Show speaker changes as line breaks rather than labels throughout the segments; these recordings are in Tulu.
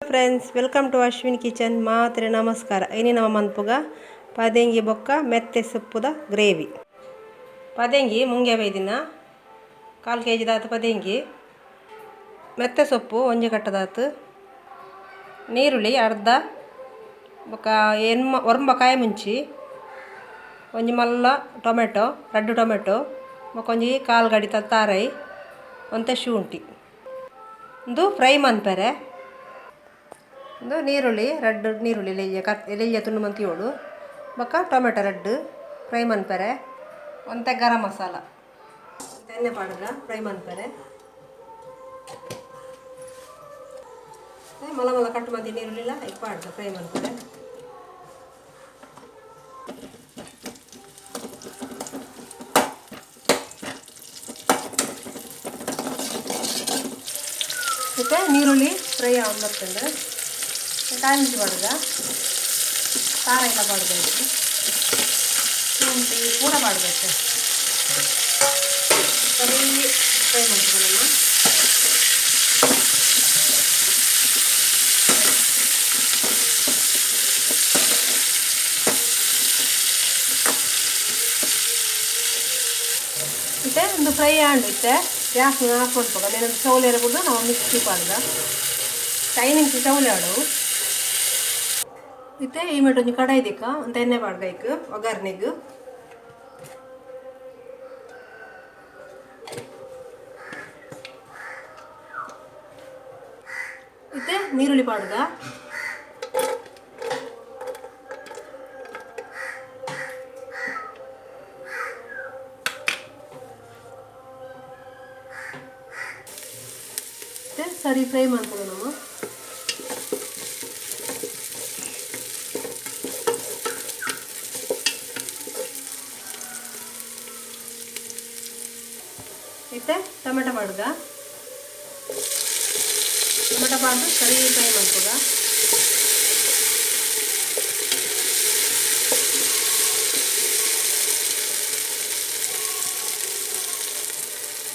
Friends, welcome to Ashwin kitchen. ಮಾತ್ರೆ ನಮಸ್ಕಾರ. ಇನಿ ನಮ್ಮ ಮನ್ಪುಗ ಪದೆಂಗಿ ಬೊಕ್ಕ ಮೆತ್ತೆ ಸೊಪ್ಪುದ ಗ್ರೇವಿ. ಪದೆಂಗಿ ಮುಂಗೆ ಬೈದಿನ 1/4 ಕೆ ಜಿ ದಾತು ಪದೆಂಗಿ, ಮೆತ್ತೆ ಸೊಪ್ಪು ಒಂಜಿ ಕಟ್ಟದಾತು, ನೀರುಳ್ಳಿ ಅರ್ಧ ಬೊಕ್ಕ ಎನ್ಮ ಒರ್ಂಬ ಕಾಯಿ ಮುಂಚಿ, ಒಂಜಿ ಮಲ್ಲ ಟೊಮೆಟೊ, ರಡ್ಡು ಟೊಮೆಟೊ ಬೊಕ್ಕ ಒಂಜಿ ಕಾಲು ಗಡಿತ ತಾರೈ, ಒಂತೆ ಶುಂಠಿ. ಉಂದು ಫ್ರೈ ಮನ್ಪೆರೆ. ಉಂದು ನೀರುಳ್ಳಿ ರಡ್ಡು, ನೀರುಳ್ಳಿ ಎಲ್ಯ ಕತ್ ಎಲ್ಯ ತುಂಡು ಮಂತಿಯೋಡು ಬೊಕ್ಕ ಟೊಮೆಟೊ ರಡ್ಡು ಫ್ರೈ ಮನ್ಪೆರೆ. ಒಂತೆ ಗರಂ ಮಸಾಲ, ಎಣ್ಣೆ ಪಾಡ್ಗ ಫ್ರೈ ಮನ್ಪೆರೆ. ಮಲ್ಲ ಮಲ್ಲ ಕಟ್ ಮಂತಿ ನೀರುಳ್ಳಿಲ ಐಕ್ ಪಾಡ್ಗ ಫ್ರೈ ಮನ್ಪೆರೆ. ಇತ್ತೆ ನೀರುಳ್ಳಿ ಫ್ರೈ ಆವೊಂದು ಬತ್ತುಂಡು. ಕಾಯಿ ಮುಂಚಿ ಪಾಡ್ಗ, ತಾರಾಯಿಲ ಪಾಡ್ಗ, ಶುಂಠಿ ಪೂರ ಪಾಡ್ಬೇಕು. ಸರಿ ಫ್ರೈ ಮಲ್ಪುಗ ನಮ್ಮ. ಇತ್ತೆ ಉಂದು ಫ್ರೈ ಆಂಡ್. ಇತ್ತೆ ಗ್ಯಾಸ್ ಆಫ್ ಮಲ್ಪುಗ. ನೆನೊಂದು ಚೌಲೇರ ಬುಡ್ದು ನಾವು ಮಿಕ್ಸಿ ಪಾಡ್ದ 5 ನಿಮಿಷ ಚೌಲೆ ಆಡು. ಇತ್ತೆ ಈ ಮಟ್ಟ ಒಂಜಿ ಕಡಾಯಿ ದಿಕ್ಕ, ಒಂತೆ ಎಣ್ಣೆ ಪಾಡ್ಗ ಐಕ್ ಒಗ್ಗರ್ನೆಗ್. ಇತ್ತೆ ನೀರುಳ್ಳಿ ಪಾಡ್ಗ. ಇತ್ತೆ ಸರಿ ಫ್ರೈ ಮಲ್ಪುಗ ನಾವು. ಇತ್ತೆ ಟೊಮೆಟೊ ಪಾಡ್ಗ. ಟೊಮೆಟೊ ಪಾಡ್ದು ಸರಿ ಫ್ರೈ ಮಲ್ಪುಗ.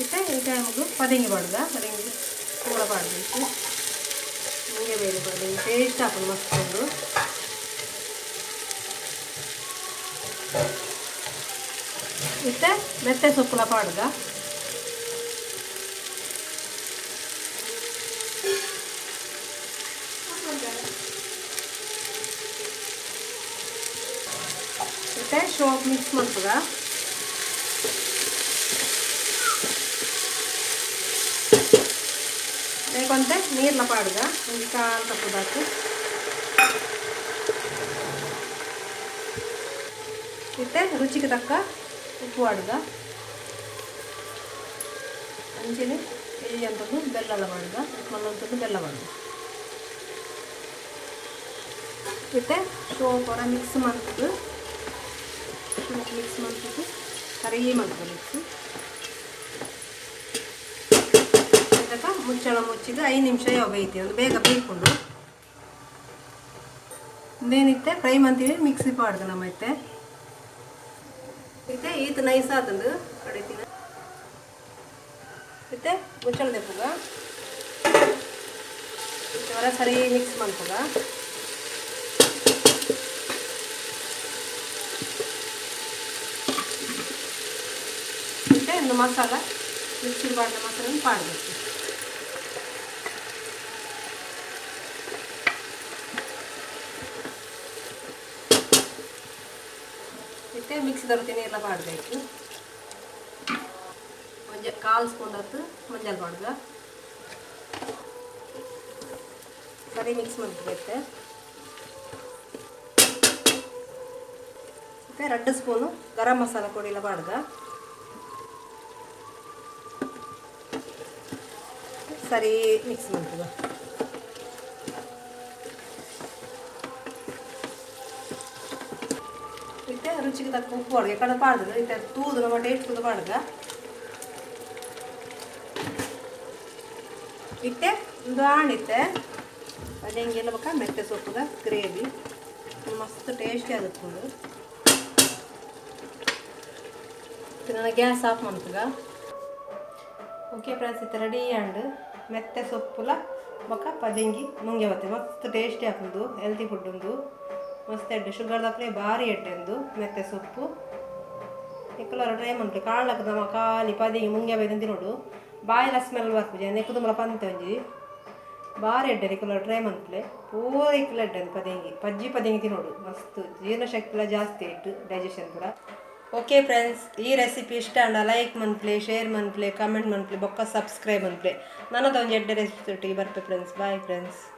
ಇತ್ತೆ ಈ ಟೈಮ್ಗೆ ಪದೆಂಗಿ ಪಾಡ್ಗ. ಪದೆಂಗಿ ಪೂರ ಪಾಡಬೇಕು. ಮುಂಗೆ ಬೇರೆ ಪದೆಂಗಿ ಟೇಸ್ಟ್ ಆಪುಂಡು, ಮಸ್ತ್ ಉಂಡು. ಇತ್ತೆ ಮೆತ್ತೆ ಸೊಪ್ಪುಲ ಪಾಡ್ಗ. ಇತ್ತೆ ಶೋಕ್ ಮಿಕ್ಸ್ ಮಲ್ಪುಗ. ಕೊಂತೆ ನೀರ್ಲ ಪಾಡ್ಗ, ಒಂಜಿ ಕಾಲು ಕಪ್ಪುದಾತು. ಇತ್ತೆ ರುಚಿಗೆ ತಕ್ಕ ಉಪ್ಪು ಪಾಡ್ಗ. ಅಂಚನೆ ಎಲ್ಲಿ ಬೆಲ್ಲಲ ಪಾಡ್ಗ, ಮಲ್ಲೊಂತೊಂದು ಬೆಲ್ಲ ಪಾಡ್ಗ. ಇತ್ತೆ ಶೋಕ್ ಒರ ಮಿಕ್ಸ್ ಮಲ್ತುದು, ಶೋಕ್ ಮಿಕ್ಸ್ ಮಲ್ತುದು ಸರಿ ಮಲ್ಪುಗ ಮಿಕ್ಸ್. ಅದಕ್ಕೆ ಮುಚ್ಚಳ ಮುಚ್ಚಿದ್ದು 5 ನಿಮಿಷ ಯಾವ ಬೇಯ್ತಿ. ಒಂದು ಬೇಗ ಬೇಯ್ಕೊಂಡು ಇದೇನಿತ್ತೆ ಫ್ರೈ ಮಂತೀವಿ ಮಿಕ್ಸಿ ಪಾಡ್ದು ನಮ್ಮ. ಇತ್ತೆ ಇತ್ತೆ ಈತ್ ನೈಸ್ ಆತಂದು ಕಡಿತಿನ. ಇತ್ತೆ ಮುಚ್ಚಳ ದೆಪ್ಪುಗ. ಇತ್ತೆ ಸರಿ ಮಿಕ್ಸ್ ಮಲ್ಪುಗ. ಇತ್ತೆ ಒಂದು ಮಸಾಲ, ಮಿಕ್ಸಿಗೆ ಪಾಡಿದ ಮಸಾಲ ಪಾಡಬೇಕು. ಇತ್ತೆ ಮಿಕ್ಸಿ ದೊರತಿ ನೀರೆಲ್ಲ ಪಾಡಬೇಕು. ಒಂಜಿ ಕಾಲು ಸ್ಪೂನ್ ಹೊತ್ತು ಮಂಜಲ್ ಪಾಡ್ಗ. ಸರಿ ಮಿಕ್ಸ್ ಮಲ್ಪಬೇಕು. ಇತ್ತೆ 2 ಸ್ಪೂನು ಗರಂ ಮಸಾಲ ಪೊಡಿಲ ಪಾಡ್ಗ. ಸರಿ ಮಿಕ್ಸ್ ಮಲ್ಪುಗ. ಇತ್ತೆ ರುಚಿಗೆ ತಕ್ಕ ಉಪ್ಪು ಪಾಡ್ಗ. ಕಡೆ ಪಾಡ್ದು ಇತ್ತೆ ತೂದು ನಮ್ಮ ಟೇಸ್ಟ್ ತೂದು ಪಾಡ್ಗ. ಇತ್ತೆ ಒಂದು ಆಣಿತ್ತೆ ಪದೆಂಗಿಲ್ಲ ಬೊಕ್ಕ ಮೆತ್ತೆ ಸೊಪ್ಪುದ ಗ್ರೇವಿ ಮಸ್ತ್ ಟೇಸ್ಟಿ ಆಗುತ್ತುಂಡು. ನನ್ನ ಗ್ಯಾಸ್ ಆಫ್ ಮನ್ಪುಗ. ಓಕೆ ಫ್ರೆಂಡ್ಸ್, ಇತ್ತೆ ರೆಡಿ ಆಂಡ್ ಮೆತ್ತೆ ಸೊಪ್ಪುಲ ಬೊಕ್ಕ ಪದೆಂಗಿ ಮುಂಗೆ ಬತ್ತೆ ಮಸ್ತ್ ಟೇಸ್ಟಿ ಆಪುಂಡು. ಹೆಲ್ತಿ ಫುಡ್ ಉಂದು, ಮಸ್ತ್ ಎಡ್ಡೆ. ಶುಗರ್ ದಕ್ಲೆ ಬಾರಿ ಎಡ್ಡೆ ಉಂದು ಮೆತ್ತೆ ಸೊಪ್ಪು. ನಿಕುಲರ ಟ್ರೈ ಮನ್ಪುಲೆ. ಕಾಳಕ್ ನಮ್ಮ ಖಾಲಿ ಪದೆಂಗಿ ಮುಂಗೆ ಬೈದಂದು ತಿನ್ನೋಡು, ಬಾಯಿಲ ಸ್ಮೆಲ್ ಬರ್ಪುಜಿ. ನೆಕ್ಕು ಪಂತೆ ಒಂಜಿ ಬಾರಿ ಎಡ್ಡೆ. ನಿಕುಲ ಟ್ರೈ ಮನ್ಪುಲೆ. ಪೂರ ಇಕ್ಕುಲ ಎಡ್ಡೆ ಪದೆಂಗಿ. ಪಜ್ಜಿ ಪದೆಂಗಿ ತಿನ್ನೋಡು, ಮಸ್ತ್ ಜೀರ್ಣಶಕ್ತಿಲ ಜಾಸ್ತಿ ಇಟ್ಟು, ಡೈಜೆಷನ್ ಪೂರ. ಓಕೆ ಫ್ರೆಂಡ್ಸ್, ಈ ರೆಸಿಪಿ ಇಷ್ಟ ಆಂಡ ಲೈಕ್ ಮನ್ಪುಲೆ, ಶೇರ್ ಮನ್ಪುಲೆ, ಕಮೆಂಟ್ ಮನ್ಪುಲೆ, ಬೊಕ್ಕ ಸಬ್ಸ್ಕ್ರೈಬ್ ಮನ್ಪುಲೆ. ನನ್ನದೊಂಜಿ ಎಡ್ಡೆ ರೆಸಿಪಿ ಒಟ್ಟಿಗೆ ಬರ್ಪೆ ಫ್ರೆಂಡ್ಸ್. Bye friends.